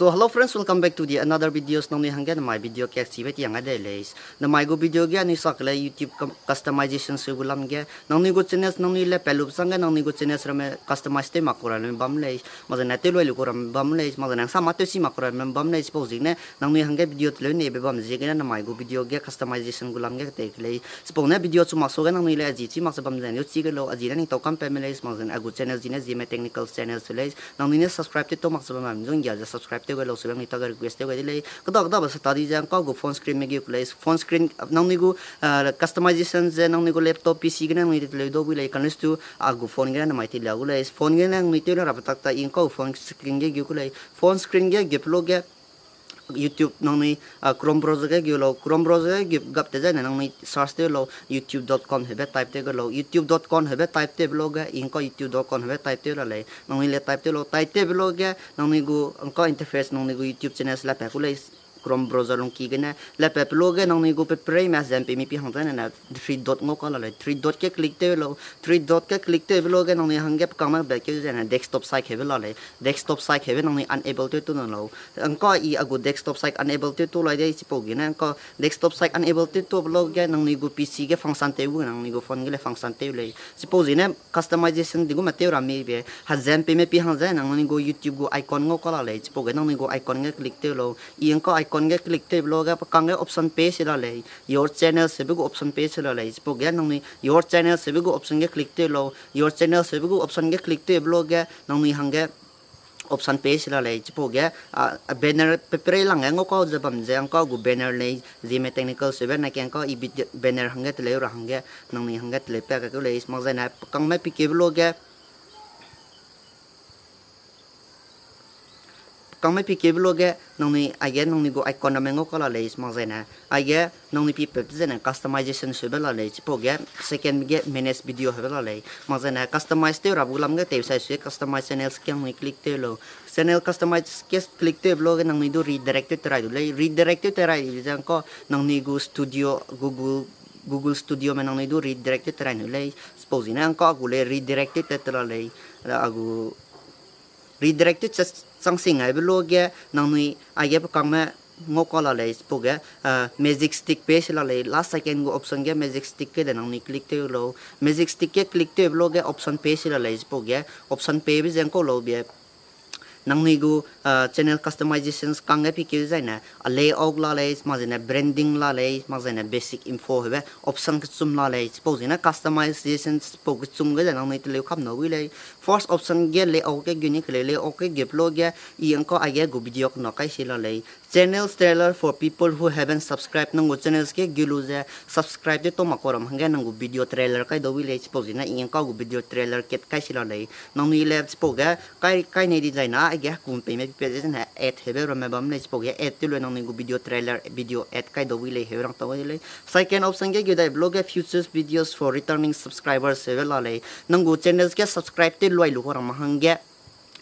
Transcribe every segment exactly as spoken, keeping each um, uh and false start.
So hello friends, welcome back to the another videos. Nangnui hangge namai video kak chibe tiang a de leis. Namai gu video ge anui sak lei YouTube customization se gu lam ge. Nangnui gu channels nangnui le pelup sangge nangnui gu channels ramme customize tew mak ku ramme bam leis. Mak zene tew lui lu ku ramme bam leis. Mak zene sa ma tew si mak ku ramme bam leis. Chipau ziegene nangnui hangge video teleu nebe bam ziegene namai gu video ge customization gu lam ge tei ke lei. Chipau ne video chu mak suage nangnui le azi chi mak se bam zene chi ge lau, azi ne ning tau kam pe me leis. Mak zene a gu channels zi ne Zeme Technical channels se leis. Nangnui ne subscribe tew tau mak se bam zene zung gia ze subscribe tew gai lau se bam ni ta ga request tew gai de lei. Kada kada ba sa ta di ze ngka gu phone screen me geu ku lei. Phone screen nangnui gu customization ze nangnui gu laptop P C gene nangnui de teleu dau bui lei. Kane stu a gu phone gene namai ti lia gu lei. Phone gene nangnui tew le rabe tak ta i ngka gu phone screen ge geu ku lei. Phone screen ge geu pe lo ge YouTube nangnui Chrome browser ge geu lau, Chrome browser ge gap te zene nangnui search tew lau, youtube dot com hebe type tew ge lau, youtube dot com hebe type tewbe lo ge i ngka youtube dot com hebe type tew la lei, nangnui le type tew lau, type tewbe lo ge nangnui gu ngka interface nangnui gu YouTube channels lapat ku lei, Chrome browser lungki gene lapat pe lo ge nangnui gu pe pereime zem pe mi pi hang zene ne three dot ngau ka la lei, three dot ge click tew lau, three dot ge click tewbe lo ge nangnui hangge pe kangme be keu zene desktop site hebe la lei, desktop site hebe nangnui enable tew tu na lau. Ngka i a gu desktop site enable tew tu lai de, chipau gene ngka desktop site enable tew tu pe lo ge nangnui gu P C ge function tew gu nangnui gu phone ge le function tew lei. Chipau ziegene customization di gu me tew ra mi be, hazem pe me pi hang ze nangnui gu YouTube gu icon ngau ka la lei, chipau ge nangnui gu icon ge click tew lau. I ngka icon ge click tewbe lo ge pe kangge option pe si la lei, your channels hebe gu option pe si la lei, chipau ge nangnui your channels hebe gu option ge click tew lau, your channels hebe gu option ge click tewbe lo ge nangnui hangge option pe si la lei, chipau ge banner pe perei lang ge ngau kau ze bam ze ngka gu banner lei, Zeme Technical sebe na ke ngka i banner hangge teleu ra hangge, nangnui hangge teleu pa ka ku lei, mak zene pe kangme pi keube lo ge kangme pi keube lo ge nangnui aige nangnui gu icon ramme ngau ka la lei, mak zene aige nangnui pi pep zene customization sebe la lei, chipau ge second ge manage video hebe la lei, mak zene customize tew rabe gu lam ge tew sai sui customize channels ke nangnui click tew lau. Channel customize ke click tewbe lo ge nangnui du redirect tew terai du lei, redirect tew terai ze ngka nangnui gu studio, Google, Google Studio me nangnui du redirect tew terai nu lei, chipau ziegene ngka a gu le redirect tew tat te la lei, a gu redirect tew chang sing aibe lo ge nangnui aige pe kangme ngau ka la lei, chipau ge magic stick pe si la lei, last second gu option ge magic stick ke de nangnui click tew lau, magic stick ke click tewbe lo ge option pe si la lei, chipau ge option pebe ze ngkau lau bie nangnui gu channel customizations kangge pi keu zaine, a layout la lei, mak zene branding la lei, mak zene basic info hebe option kechum la lei, chipau ziegene customization chipau kechum ge ze nangnui teleu kam na wi lei. First option ge layout ke gu ni ke lei, layout ke gep lo ge i ngka aige gu video kena kai si la lei. Channels trailer for people who haven't subscribed, nang gu channels ke gu lu ze subscribe tew tau mak kau ram hangge nang gu video trailer kai dau wi lei, chipau ziegene i ngka gu video trailer kat kai si la lei. Nangnui le chipau ge kai, kai nei di zaina, aige hekum peime pipe ze zene ad hebe ramme bam lei, chipau ge ad tew lu nangnui gu video trailer, video ad kai dau wi lei heu rang tau de lei. Second option ge gu dai vlog ge futures videos for returning subscribers hebe la lei. Nang gu channels ge subscribe tew luai lu kau ram hangge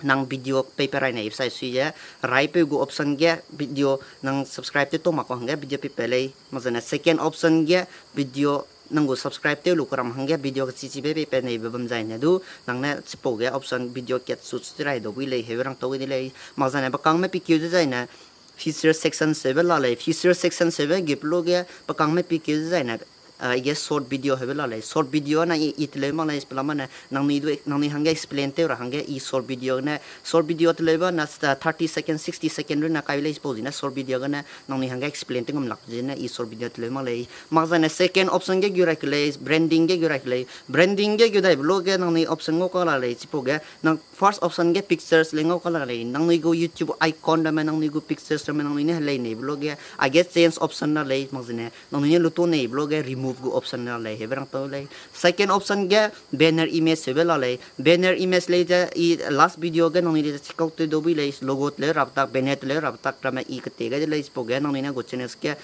nang video pei pe rai nei sai sui ze, raipeu gu option ge video nang subscribe tew tau mak kau hangge video pei pe lei. Mak zene second option ge video nang gu subscribe tew lu kau ram hangge video kechichibe pei pe neibe bam zaine du, nang ne chipau ge option video kat su chu rai dau wi lei heu rang tau de lei. Mak zene pe kangme pi keu de zaine feature section sebe la lei, feature section sebe gep lo ge pe kangme pi keu de zaine aige short video hebe la lei. Short video na i teleu mak lei, pelamane nangnui du, nangnui hangge explain tew ra hangge i short video ne, short video teleu ba na thirty second, sixty second rune kai lei, chipau ziegene short video gene nangnui hangge explain tew ngam lak ziegene i short video teleu mak lei. Mak zaine second option ge gu rai ke lei, branding ge gu rai ke lei. Branding ge gu dai vlog ge nangnui option ngau ka la lei, chipau ge nang first option ge pictures le ngau ka la lei. Nangnui gu YouTube icon ramme, nangnui gu pictures ramme nangnui ne helei nei vlog ge aige change option la lei, mak zene nangnui ne luto nei vlog ge remove gu option la lei hebe rang tau lei. Second option ge banner image hebe la lei. Banner image lei ze i last video ge nangnui le ze chikau tew dau wi lei, logo teleu rabe tak, banner teleu rabe tak ramme i kete gai de lei, chipau ge nangnui ne gu channels ge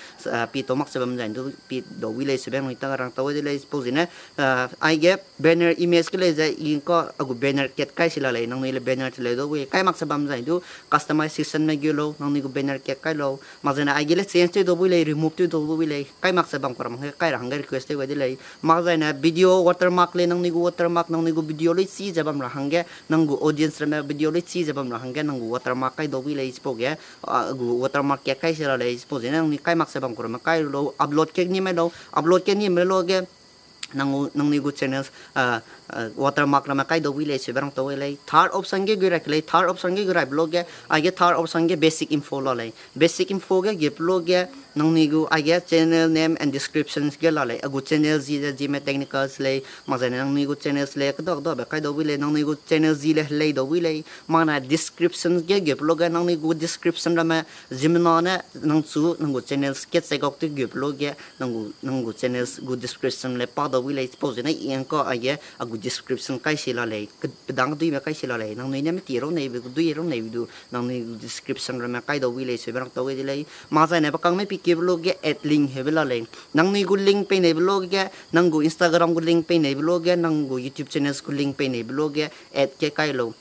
pi tau mak se bam zaine du pi dau wi lei sebe nangnui ta rang tau de lei, chipau ziegene aige banner image ke lei ze i ngka a gu banner kat kai si la lei, nangnui le banner teleu dau wi kai mak se bam zaine du customization me gu lau, nangnui gu banner kat kai lau. Mak zene aige le change tew dau wi lei, remove tew dau wi lei, kai mak se bam kau ram hangge kai ra hangge request tew gai de lei. Mak zaine video watermark lei, nangnui gu watermark, nangnui gu video lui chi ze bam ra hangge, nang gu audience ramme video lui chi ze bam ra hangge, nang gu watermark kai dau bui lei, chipau ge, a gu watermark ke kai si la lei, chipau zene nangnui kai mak se bam ku ramme kai lu lau, upload ke ni mai lau, upload ke ni mai lu ge, nang gu, nangnui gu channels, a, a, watermark ramme kai dau bui lei, sebe rang tau lei. Third option ge gu rai ke lei, third option ge gu rai be lu ge, aige third option ge basic info la lei. Basic info ge ge pe lu ge, nangnui gu aige channel name and descriptions ge la lei. A gu channel zi ze Zeme Technicals lei, mak zaine nangnui gu channels lei, kedabe kai dau bui lei, nangnui gu channel zi lei, helei dau bui lei. Mak ne descriptions ge ge pe lu ge, nangnui gu description ramme, ziemmena ne nang chu, nang gu channels ke check out tew ge pe lu ge, nang gu, nang gu channels gu description lei pa dau bui lei, chipau zene i angka aige a gu description kai si la lei, ke-, pedang keduibe kai si la lei, nangnui ne meti rau neibe, kedui rau neibe du, nangnui gu description ramme kai dau bui lei, sebe rang tau de lei. Mak zaine pe kangme pi ke be lu ge add link heube la lei. Nangnui gu link pei neibe lu ge, nang gu Instagram gu link pei neibe lu ge, nang gu YouTube channels gu link pei neibe lu ge, add ke kai lau.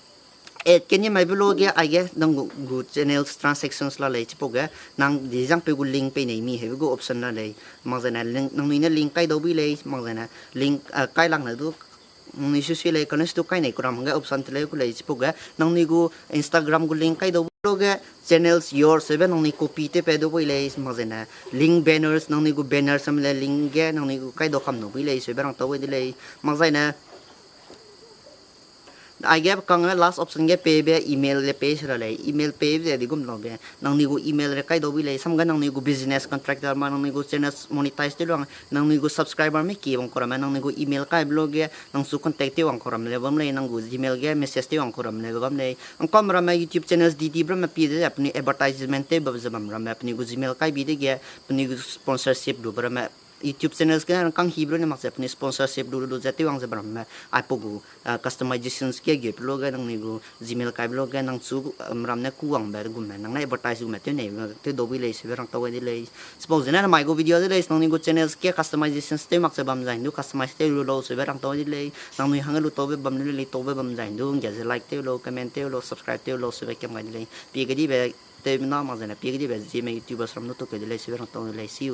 Add ke ni mai be lu ge, aige nang gu, gu channels transactions la lei, chipau ge, nang dizangpeu gu link pei nei mi heube gu option la lei. Mak zaine link, nangnui ne link kai dau bui lei, mak zaine link, a, kai lang ne du, nangnui su sui lei, kane su du kai nei ku ram hangge option te leu ku lei, chipau ge, nangnui gu Instagram gu link kai dau bui lu ge, channels yours, sebe nangnui copy tew pe dau bui lei, mak zaine link banners, nangnui gu banners am le link ge, nangnui gu kai dau kam dau bui lei, sebe rang tau de lei, mak zaine Aige pe kangme last option ge peibe email le pei se la lei. Email peibe ze di gum laube, nangnui gu email re kai dau bui lei. Samge nangnui gu business contractor ma, nangnui gu channels monetize tew luang, nangnui gu subscriber me kie wang ku ramme, nangnui gu email kai be lu ge, nang chu contact tew wang ku ram le bam lei, nang gu Gmail ge message tew wang ku ram le bam lei. Ngkam ramme YouTube channels di di be ramme pie ze, penui advertisement tew ba ze bam ramme, penui gu Gmail kai bi dege, penui gu sponsorship du be ramme, YouTube channels ge rangkâng hi be lu ne mak ze penui sponsorship lu lu ze tew wang ze be ramme, aipau gu, a, customizations ge ge pe lu ge nangnui gu Gmail kai be lu ge nang chu, um, ram ne ku wangbe gumme, nang ne advertise gumme tew nei, tew dau bui lei, sebe rang tau de lei. Suppose ne mai gu video de lei, nangnui gu channels ge customizations tew mak ze bam zai du, customize tew lu lau, sebe rang tau de lei. Nangnui hangge lu taube bam lu lei, taube bam zai du, ngge ze like tew lau, comment tew lau, subscribe tew lau, sebe kam gai de lei. Pie kedibe tewmena mak zene pie kedibe Zeme YouTubers ram du tukeu de lei, sebe rang tau de lei. See you.